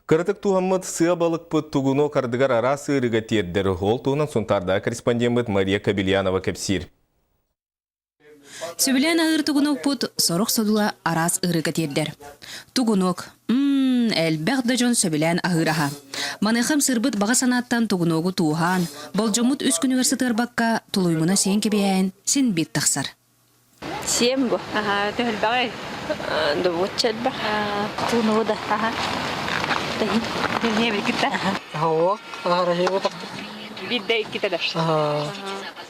Кыратык туһаммыт сыа балыкпыт тугунок ардыгар араас ыарыыга тиэрдэр. Ол туһунан Сунтаардааҕы корреспондеммыт Мария Кобельянова кэпсиир. Сөбүлээн аһыыр тугунокпут сорох содула араас ыарыыга тиэрдэр. Тугунок. Мм, элбэх да дьон сөбүлээн аһыыр аһа. Маныаха ымсыырбыт баҕа санааттан тугуногу тууһаан, болдьоммут үс күнүгэр сытыарбакка, тулуймуна сиэн кэбиһээн син биир тахсар. Сиэм бу. Аха, төһөлбөҕүй? Добучча элбэх. Тугунугу да. Аха. Тахин. Тахин билкитта. Һоо, аһарахиго Биирдэ иккитэ да.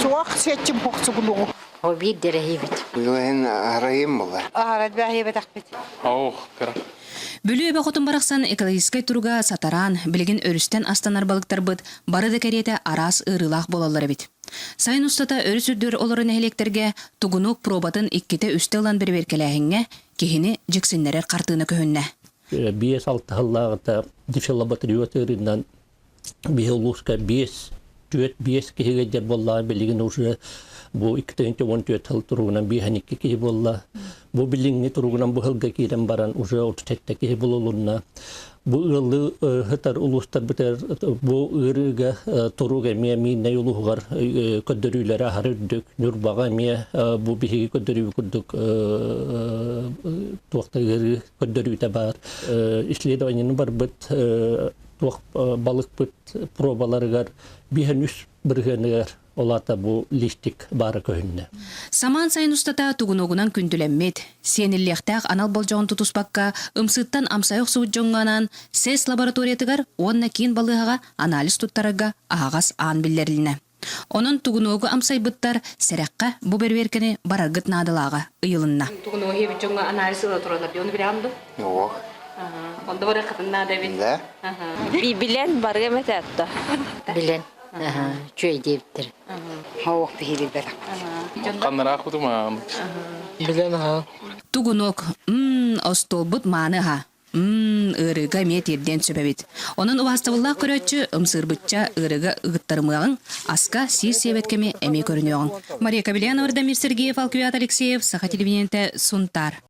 Суох сиэччим хохсугунугу. О биир дэрэһиибит. Билэһин арайым була. Аһарат бэһиэбэтэхпит. Ох, кыра. Бүлүү эбэ хотун барахсан экологическай туруга сатараан, билигин өрүстэн астанар балыктарбыт бары да кэриэтэ араас ыарыылаах буолаллар эбит. Сайын устата өрүс үрдүгэр олорор нэһилиэктэргэ тугунук пробатын иккитэ-үстэ ылан бэрэбиэркэлээһиҥҥэ киһини дьиксиннэрэр хартыына көһүннэ. Биэс алтыһыллааҕыта дифиллоботриот ыарыынан биһи улууска биэс түөрт биэс киһигэ дьэр буоллаҕа билигин уже бу 214 сыл туругунан биэһэн икки киһи буолла. Бу билиҥҥи туругунан бу сылга киирэн баран уже 37 киһи булулунна. Бу ыаллыы сытар улуустарбытыгар бу ыарыыга турук эмиэ Мииннэй улууһугар көрдөрүүлэрэ аһары үрдүк. Ньурбаҕа эмиэ бу биһиги көрдөрүү курдук туохта ыарыы көрдөрүүтэ баар. Исследованиены барбыт туох балыкпыт пробаларыгар биһэн үс бырыһыаныгар ол аата бу листик баара көһүннэ. Самаан сайын устата тугунугунан күндүлэммит, сиэниллиэхтээх анал болдьоҕун тутуспакка ымсыыттан амсайа охсубут дьоҥҥо анаан СЭС лабораториятыгар уонна киин балыыһаҕа анализ туттарарга аһаҕас аан биллэрилиннэ. Онон тугунуогу амсайбыттар сэрэххэ бу бэрэбиэркэни бараргыт наадалааҕа ыйылынна. Тугунугу иһэбит дьоҥҥо анализ ыла тураллар дии, ону билэҕин дуо? Ох. Онда барыаххытын наада эбит. Да. Билэн барыам этэ атта. Билэн. Үчүгэй диэбиттэр. Ох, биһиги Ханнараах кутумаам. Билэн аха. Тугунок, мм, остуолбут мааны аһа. Мм, ыарыыга эмиэ тиэрдиэн сөп эбит. Онон убаастабыллаах көрөөччү ымсыырбычча ыарыыга ыгыттарымыаҕыҥ, аска сиир-сиэбэт кэми эмиэ көрүнүөҕүҥ. Мария Кобельянова, Дамир Сергеев, Алквиат Алексеев, Саха телевидениетэ, Сунтаар.